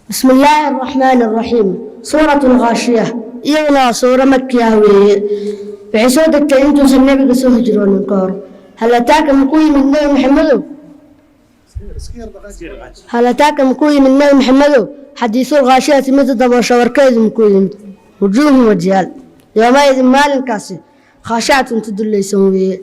بسم الله الرحمن الرحيم. سورة الغاشية iyaduna waa suuro Maki ah weeye. Waxay soo degtay intuusan Nebiga soo hijroonin ka hor. هل أتاك, makuu yimid Nebi Maxamedow? هل أتاك, makuu yimid Nebi Maxamedow? حديث الغاشية, mida daboosha warkeedu makuu yimid? وجوه, wajiyaal, يومئذ, maalinkaasi, خاشعة, tudullaysan weeye.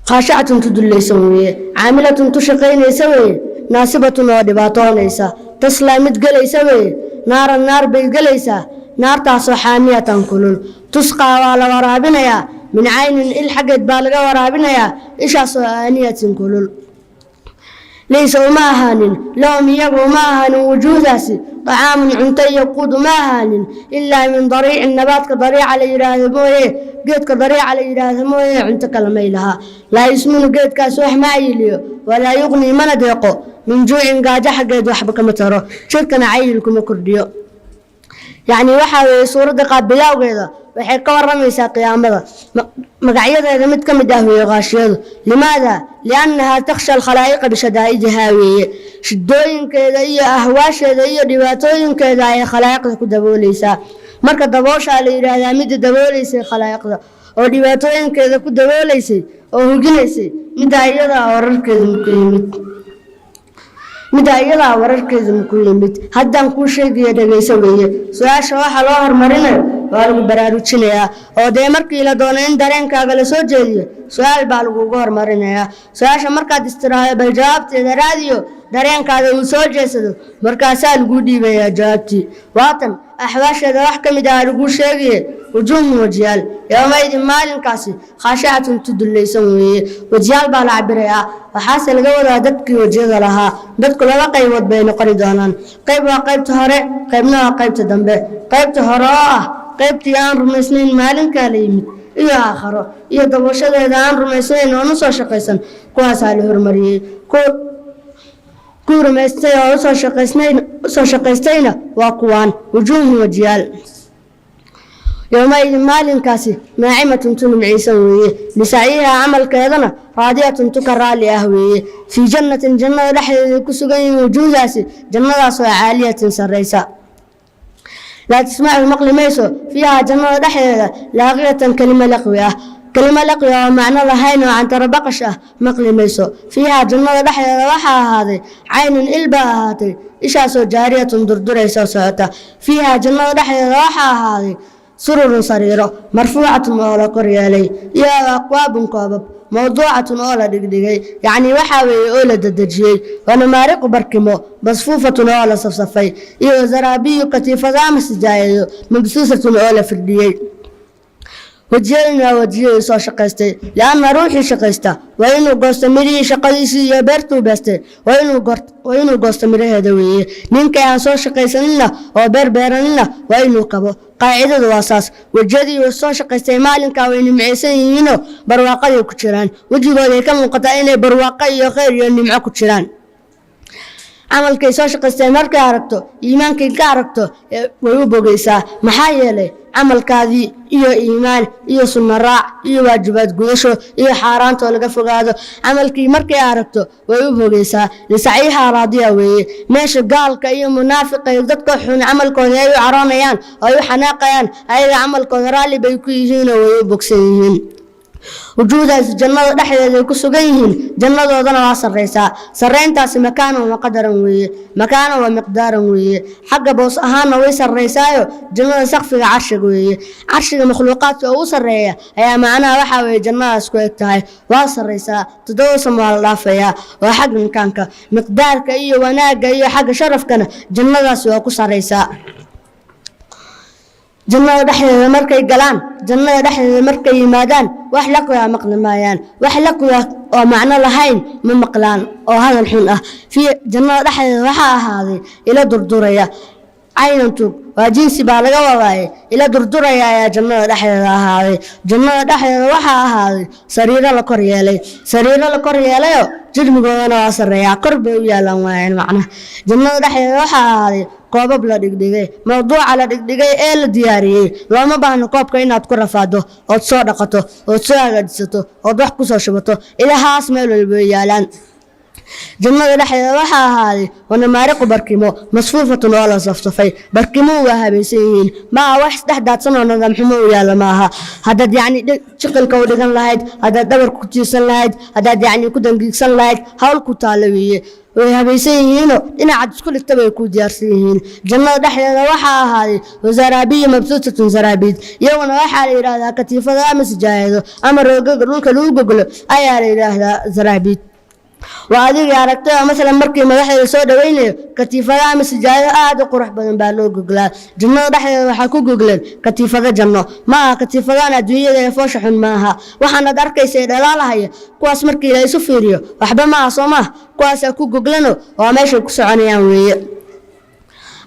خاشعة, tudullaysan weeye. عاملة, tu shaqaynaysa weeye. ناصبة, oo dhibaatoonaysa. تصلى, mid gelaysa weeye. نارا, naar bay gelaysaa, naartaasoo حامية, kulul. تسقى, waa la waraabinayaa. من عين, il xaggeed baa laga waraabinayaa, ishaasoo آنية, kulul. ليس, uma ahaanin. لهم, iyagu uma ahaanin wujuudaasi. طعام, cunto iyo quud uma ahaanin. إلا من ضريع, nabaadka dariica la yidhaahdo mooye, geedka dariica la yidhaahdo mooye, cunto kale may lahaa. لا يسمن, geedkaas wax ma cayiliyo. ولا يغني, mana deeqo. من جوع, gaajo xaggeed waxba kama taro, jirkana cayil kuma kordhiyo. Yacni waxaa weeye, suuradda qaab bilowgeeda waxay ka waramaysaa qiyaamada. Magacyadeeda mid ka mid ah weeye ghaashiyadu. لماذا؟ لأنها تغشى الخلائق بشدائدها weeye. Shidooyinkeeda iyo ahwaasheeda iyo dhibaatooyinkeeda ayay khalaa'iqda ku dabooleysaa. Marka dabooshaa la yidhaahdaa midda dabooleysay khalaa'iqda oo dhibaatooyinkeeda ku dabooleysay oo huginaysay, middaa iyadaa wararkeeda muku yimid? Middaa iyadaa wararkeeda maku yimid? Haddaan kuu sheegaya, dhegayso weeye. Su-aasha waxaa loo hormarinayo waa lagu baraarujinayaa, oo dee markii la doono in dareenkaaga la soo jeediyo, su-aal baa lagugu hormarinayaa. Su-aasha markaad istiraahdo bal jawaabteeda raadiyo, dareenkaada uu soo jeedsado, markaasaa laguu dhiibayaa jawaabtii. Waatan axwaasheeda wax ka mid ah laguu sheegaye. وجوه, wajiyaal, يومئذ, maalinkaasi, خاشعة, tu dullaysan weeye. Wajiyaal baa la cabirayaa, waxaase laga wadaa dadkii wejiyada lahaa. Dadku laba qaybood bay noqoni doonaan. Qayb waa qaybta hore, qaybna waa qaybta dambe. Qaybta hore oo ah qaybtii aan rumaysnayn maalinkaa la yimid iyo aakharo iyo dabooshadeeda aan rumaysnayn oon usoo shaqaysan, kuwaasaa la hormariyey. Kuwii rumaystay oo usoo shaqaystayna waa kuwaan. وجوه, wajiyaal, يومئذ, maalinkaasi, ناعمة, tu nimcaysan weeye. لسعيها, camalkeedana, راضية, tu ka raalli ah weeye. في جنة, jannada dhexdeeda ku sugan yihiin wujuudaasi, jannadaasoo عالية, sarraysa. لا تسمع, maqli mayso, فيها, jannada dhexdeeda, لاغية, kelimo laqwi ah. Kelimo laqwi oo macno lahayn oo cantarabaqash ah maqli mayso. فيها, jannada dhexdeeda waxaa ahaaday عين, il baa ahaatay, ishaasoo جارية, durduraysa oo socota. فيها, jannada dhexdeeda waxaa ahaaday سرر, sariiro, مرفوعة, oo la kor yeelay, iyo أكواب, koobab, موضوعة, oo la dhigdhigay, yacni waxaa weeye oo la dedejiyey, ونمارق, barkimo, مصفوفة, oo la safsafay, iyo زرابي, katiifado ama sijaayado, مبثوثة, oo la firdhiyey. Wejiyadana waa wejiyadii soo shaqaystay, لأن ruuxii shaqaysta waa inuu goosto mirihii shaqadiisii iyo beertuu beestay, waa inuu goosto miraheeda weeye. Ninkay aan soo shaqaysaninna oo beer beeranina waa inuu kabo. Qaacidadu waa saas. Wejiyadii soo shaqaystay maalinkaa way nimcaysan yihiinoo barwaaqaday ku jiraan. Wejigooday ka muuqataa inay barwaaqo iyo khayr iyo nimco ku jiraan. Camalkay soo shaqaysteen markay aragto, iimaankay ka aragto, way u bogaysaa. Maxaa yeelay, camalkaadii iyo iimaan iyo sunno raac iyo waajibaad gudasho iyo xaaraantoo laga fogaado, camalkii markay aragto way u bogaysaa. لسعيها راضية weeye. Meesha gaalka iyo munaafiqa iyo dadka xun camalkooda ay u caroonayaan oo ay u xanaaqayaan, ayaga camalkooda raalli bay ku yihiinoo way u bogsan yihiin. Wujuudaasi jannada dhexdeeda ay ku sugan yihiin, jannadoodana waa sarraysaa. Sarrayntaasi مكانا وقدرا weeye, مكانا ومقدارا weeye. Xagga boos ahaanna way sarraysaayo, jannada sakfiga carshiga weeye. Carshiga makhluuqaadka ugu sarreeya ayaa macnaha waxaa weeye jannadaas ku eg tahay. Waa sarraysaa, 7 samo waa la dhaafayaa. Waa xagga makaanka, miqdaarka iyo wanaagga iyo xagga sharafkana jannadaasi waa ku sarraysaa. Jannada dhexdeeda markay galaan, jannada dhexdeeda markay yimaadaan, wax laqwi ah maqli maayaan. Wax laqwi ah oo macno lahayn ma maqlaan oo hadal xun ah. Fii, jannada dhexdeeda waxaa ahaaday ilo durduraya. عينا, tug waa jinsi baa laga wadaaye, ilo durduraya ayaa jannada dhexdeeda ahaaday. Jannada dhexdeeda waxaa ahaaday sariiro la kor yeelay, sariiro la kor yeelayo, jirmigoodana waa sarreeyaa, kor bay u yaalaan waayeen macnaha. Jannada dhexdeeda waxaa ahaaday koobab la dhigdhigay, mawduuca la dhigdhigay ee la diyaariyey. Looma baahno koobka inaad ku rafaado ood soo dhaqato ood soo hagaajisato ood wax ku soo shubato. Ilahaas meel walba way yaalaan. Jannada dhexdeeda waxaa ahaaday wanamaariqu, barkimo, masfuufatun, oo la safsafay. Barkimuhu waa habaysan yihiin, maaha wax isdhex daadsan oo nidaam xumo u yaalla maaha. Haddaad yacni jiqilka u dhigan lahayd, haddaad dhabarka ku tiirsan lahayd, haddaad yacni ku dangiigsan lahayd, hawl ku taalla weeye. Way habaysan yihiinoo dhinacaad isku dhigta bay ku diyaarsan yihiin. Jannada dhexdeeda waxaa ahaaday wasaraabiyu mabsuutatun, saraabiid. Iyaguna waxaa la yidhaahdaa katiifado ama sijaayado ama roogaga dhulka lagu goglo ayaa la yidhaahdaa saraabiid. Waa adigii aragtay oo masalan markii madaxda soo dhaweynayo, katiifado ama sijaayado aad u qurux badan baa loo goglaa. Jannada dhexdeeda waxaa ku gogleen katiifado janno. Ma aha katiifadaan adduunyada ee foosha xun maaha. Waxaanaad arkaysa ee dhalaalahaya, kuwaas markii la isu fiiriyo waxba maaha, soo maah? Kuwaasaa ku goglano, waa meeshay ku soconayaan weeye.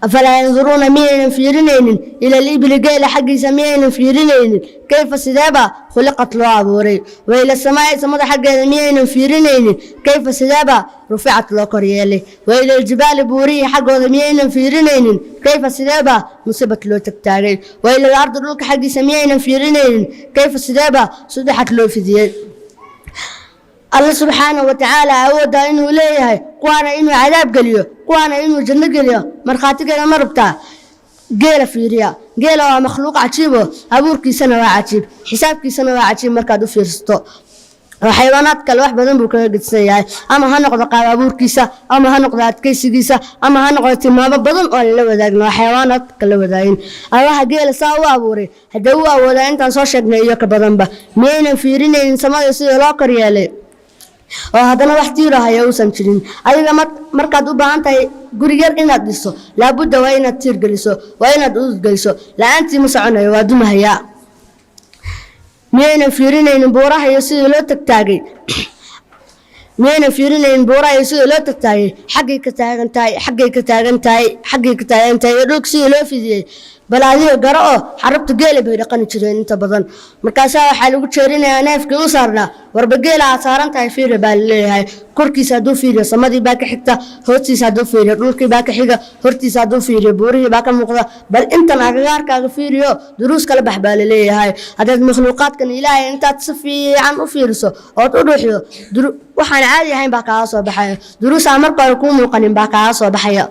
Afalaa yanduruuna, miyaynan fiirinaynin, ila alibili, geela xaggiisa miyaynan fiirinaynin, kayfa, sideeba, khuliqat, loo abuuray? Wa ila samaa'i, samada xaggeeda miyaynan fiirinaynin, kayfa, sideeba, ruficat, loo koryeelay? Wa ila aljibaali, buurihii xaggooda miyaynan fiirinaynin, kayfa, sideeba, nusibat, loo tagtaagay? Wa ila alardi, dhulka xaggiisa miyaynan fiirinaynin, kayfa, sideeba, sudixat, loo fidiyey? Alla subxaanahu wa tacaala awooddaa inuu leeyahay, kuwaana inuu cadaab geliyo, kuwaana inuu janno geliyo, markhaatigeeda ma rabtaa? Geela fiiriya. Geela waa makhluuq cajiibo, abuurkiisana waa cajiib, xisaabkiisana waa cajiib. Markaad u fiirsato oo xayawaanaad kale wax badan buu kaga gedsan yahay, ama ha noqdo qaab abuurkiisa, ama ha noqdo adkaysigiisa, ama ha noqdo tilmaamo badan oo aan la wadaagno oo xayawaanaad kala wadaagin. Allaha geela saa u abuuray haddee u awoodaa intaan soo sheegnay iyo ka badanba. Miyaynan fiirinaynin samada sida loo koryeelay, oo haddana wax tiirahaya uusan jirin? Adiga markaad u baahan tahay guri yar inaad dhiso, laabudda waa inaad tiir geliso, waa inaad udud geliso. La-aantii ma soconayo, waa dumahayaa. Miyaynan fiirinaynin buuraha iyo sidii loo tagtaagay? Miyaynan fiirinaynin buuraha iyo sidii loo tagtaagay, xaggay ka taagan tahay, xaggay ka taagan tahay, xaggay ka taagan tahay, iyo dhulka sidii loo fidiyey? Bal adiga garo oo xarabta geela bay dhaqani jireen inta badan. Markaasaa waxaa lagu jeerinayaa neefkii u saarnaa: "Warba geela aad saaran tahay fiiri," baa laleeyahay. Korkiisa hadduu fiiriyo, samadii baa ka xigta. Hoostiisa hadduu fiiriyo, dhulkii baa ka xiga. Hortiisa hadduu fiiriyo, buurihii baa ka muuqda. "Bal intan agagaarkaaga fiiriyo, duruus kala bax," baa laleeyahay. Haddaad makhluuqaadkan Ilaahay intaad si fiican u fiiriso ood u dhuuxdo, waxaan caadi ahayn baa kaaga soo baxaya. Duruusaa marka hore kuu muuqanin baa kaaga soo baxaya.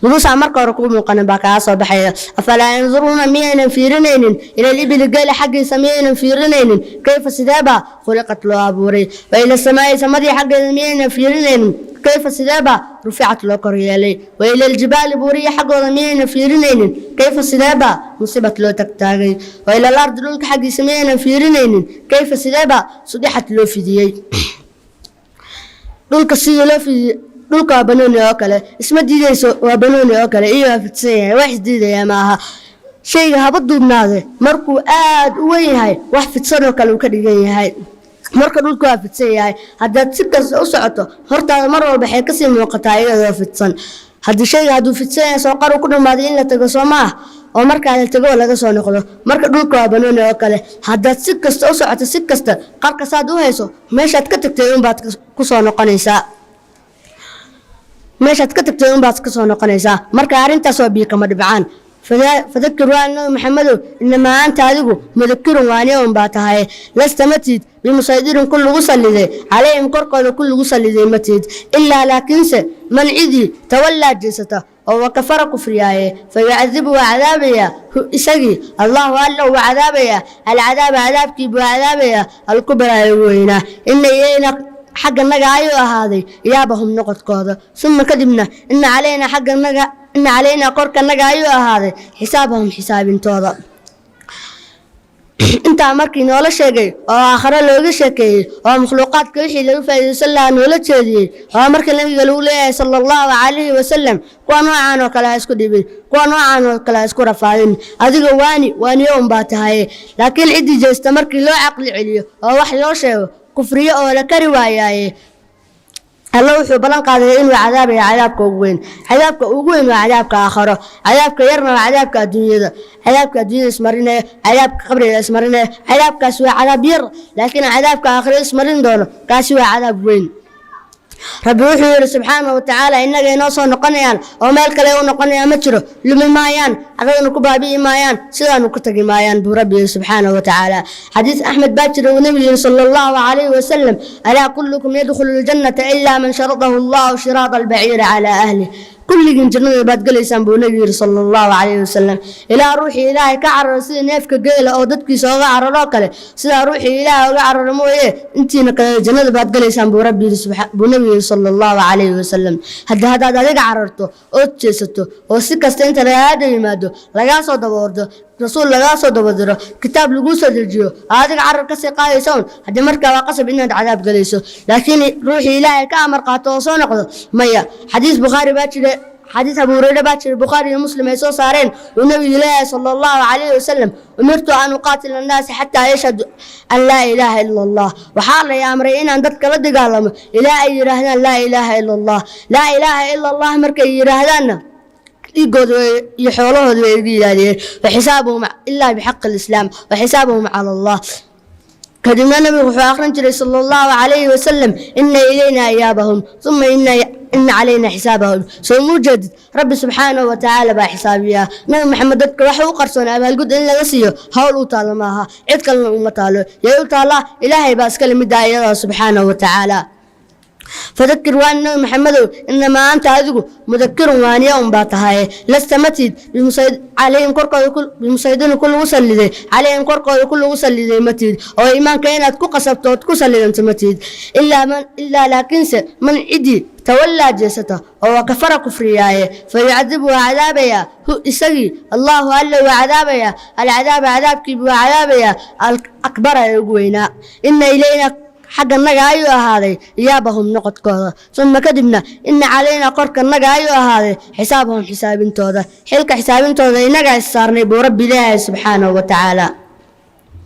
Duruusaa marka hore kuu muuqanin baa kaaga soo baxaya. Afalaa yanduruuna, miyaynan fiirinaynin, ila alibili, geela xaggiisa miyaynan fiirinaynin, kayfa, sideeba, khuliqat, loo abuuray? Wa ila samaa'i, samadii xaggeeda miyaynan fiirinaynin, kayfa, sideeba, ruficat, loo koryeelay? Wa ila aljibaali, buuriyi xaggooda miyaynan fiirinaynin, kayfa, sideeba, nusibat, loo tagtaagay? Wa ila alardi, dhulka xaggiisa miyaynan fiirinaynin, kayfa, sideeba, sudixat, loo fidiyey? Dhulka sidii loo fidiyey. Dhulka waa banooni oo kale, isma diideyso. Waa banooni oo kale iyo waa fidsan yahay, wax isdiidaya maaha. Shayga haba duubnaade, markuu aad u weyn yahay, wax fidsan oo kale uu ka dhigan yahay. Marka dhulku waa fidsan yahay. Haddaad si kasta u socoto, hortaada mar walba waxay kasii muuqataa iyadoo fidsan. Haddii shayga hadduu fidsan yahay, soo qaru ku dhammaaday in la tago soo maah, oo markaa la tago oo laga soo noqdo? Marka dhulka waa banooni oo kale. Haddaad si kasta u socoto, si kasta qarka saad u hayso, meeshaad ka tagtay unbaad ku soo noqonaysaa. Meeshaad ka tagtay unbaad ka soo noqonaysaa. Marka arrintaas waa biyo kama dhibcaan. Fadakir, waa Nabi Maxamedow, inamaa anta, adigu, mudakirun, waaniya un baa tahay. Lasta, ma tihid, bimusaydirin, ku lagu salliday, calayhim, korkooda ku lagu salliday ma tihid, ilaa laakiinse man, cidii, tawallaa, jeesata, oo wakafara, kufriyaaye, fayucadibu, waa cadaabayaa, hu, isagii, Allahu, Alla waa cadaabayaa, alcadaaba, cadaabkii buu cadaabayaa, alkubraa, ee weynaa. Ina ilayna, xagga naga ayuu ahaaday, iyaabahum, noqodkooda. Suma, kadibna, ina calaynaa, xagga naga, ina calaynaa, korka naga ayuu ahaaday, xisaabahum, xisaabintooda. Intaa markii noola sheegay oo aakhare looga sheekeeyey oo makhluuqaadka wixii laga faa'iidaysan lahaa noola jeediyey, oo marka nabiga lagu leeyahay sala allahu calayhi wasalam, kuwa noocaan oo kale ha isku dhibin, kuwa noocaan oo kale ha isku rafaadin, adiga waani waaniyo unbaa tahay. Laakiin ciddii jeesta markii loo caqli celiyo oo wax loo sheego, kufriyo oo la kari waayaaye, Alla wuxuu ballan qaadaya inuu cadaabaya cadaabka ugu weyn. Cadaabka ugu weyn waa cadaabka aakharo. Cadaabka yarna waa cadaabka adduunyada. Cadaabka adduunyada ismarinaya, cadaabka qabriga ismarinaya, cadaabkaasi waa cadaab yar, laakiin cadaabka aakhiro ismarin doono, kaasi waa cadaab weyn. Rabbi wuxuu yidhi subxaanahu watacaala, innaga inoo soo noqonayaan oo meel kale u noqonayaan ma jiro, lumi maayaan, cadadana ku baabi'i maayaan, sidaanu ku tagi maayaan, buu Rabbi yidhi subxaanahu watacaala. Xadiis Axmed baa jira uu Nebigu yidhi sala Allahu calayhi wasalam: "Alaa kullukum yadkhulu ljannata ilaa man sharadahu Allahu shiraada albaciiri calaa ahlih." Kulligiin jannada baad gelaysaan, buu Nebigu yidhi sala Allahu calayhi wasalam, ilaa ruuxii Ilaahay ka cararo sida neefka geela oo dadkiisa oga cararoo kale, sidaa ruuxii Ilaahay oga cararo mooye, intiina kale jannada baad gelaysaan, buu Rabbi yidhi, buu Nebigu yidhi sala Allahu calayhi wasalam. Hadda haddaad adiga cararto ood jeesato oo si kasta inta lagaada yimaado, lagaa soo daba ordo, rasuul lagaa soo daba diro, kitaab laguu soo dejiyo, adiga carar kasii qaadaysa un, haddii markaa waa qasab inaad cadaab gelayso. Laakiin ruuxii Ilaahay ka amar qaato oo soo noqdo, maya. Xadiis Bukhaari baa jira, xadiis Abu Hurayra baa jira, Bukhaari iyo Muslim ay soo saareen, uu Nabigu leeyahay sala Allahu calayhi wasalam: "Umirtu an uqaatila annaasa xataa yashhadu an laa ilaaha ila Allah." Waxaa lay amray inaan dadka la dagaalamo ilaa ay yidhaahdaan laa ilaaha ila Allah. Laa ilaaha ila Allah markay yidhaahdaanna, dhiigooda iyo xoolahooda way iga ilaaliyeen, waxisaabuhum ilaa bixaqi alislaam, waxisaabuhum cala Allah. Kadibna Nabigu wuxuu akhrin jiray sala Allahu calayhi wasalam: "Ina ilayna iyaabahum, uma ina calayna xisaabahum." Soo muu jeedid? Rabbi subxaanahu watacaala baa xisaabiyaa. Nabi Maxamed dadka waxa u qarsoon abaalgud in laga siiyo hawl u taalo maaha, cid kalena uma taalo. Yay u taallaa? Ilaahay baa iskale middaa iyadaa subxaanahu watacaala. Fadakir, waa Nabi Maxamedow, inamaa anta, adigu, mudakirun, waaniya unbaa tahaye. Lasta, matid, calayhim, korkooda, bimusaydin, ku lagu salliday, calayhim, korkooda ku lagu salliday matid, oo iimaanka inaad ku qasabto ood ku sallidanto matid. Ilaa man, ilaa laakiinse man, cidii, tawallaa, jeesata, oo waa kafara, kufriyaaye, fayucadibu, waa cadaabayaa, hu, isagii, Allaahu, Alla waa cadaabayaa, alcadaaba, cadaabkiibu waa cadaabayaa, alakbara, ee ugu weynaa. Ina ilayna, xagga naga ayuu ahaaday, iyaabahum, noqodkooda. Uma, kadibna, ina calaynaa, korka naga ayuu ahaaday, xisaabahum, xisaabintooda. Xilka xisaabintooda inagaa is saarnay, buu Rabbi leeyahay subxaanahu wa tacaala.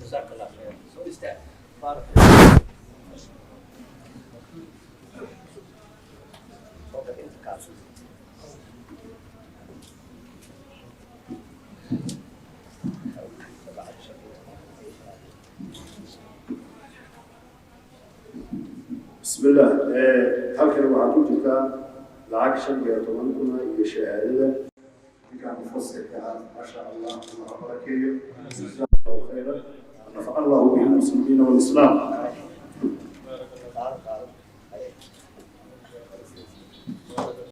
جزاك الله خير. Soo istaag. بارك soo gal inta kaas. Bismi illah. Halkani waxaa ku jirta lacag 15,000 iyo shahaadada ninkaan mufasirka ah. Maasha Allah, Allah barakeeyo. جزاه الله خيرا، نفع الله به المسلمين والإسلام.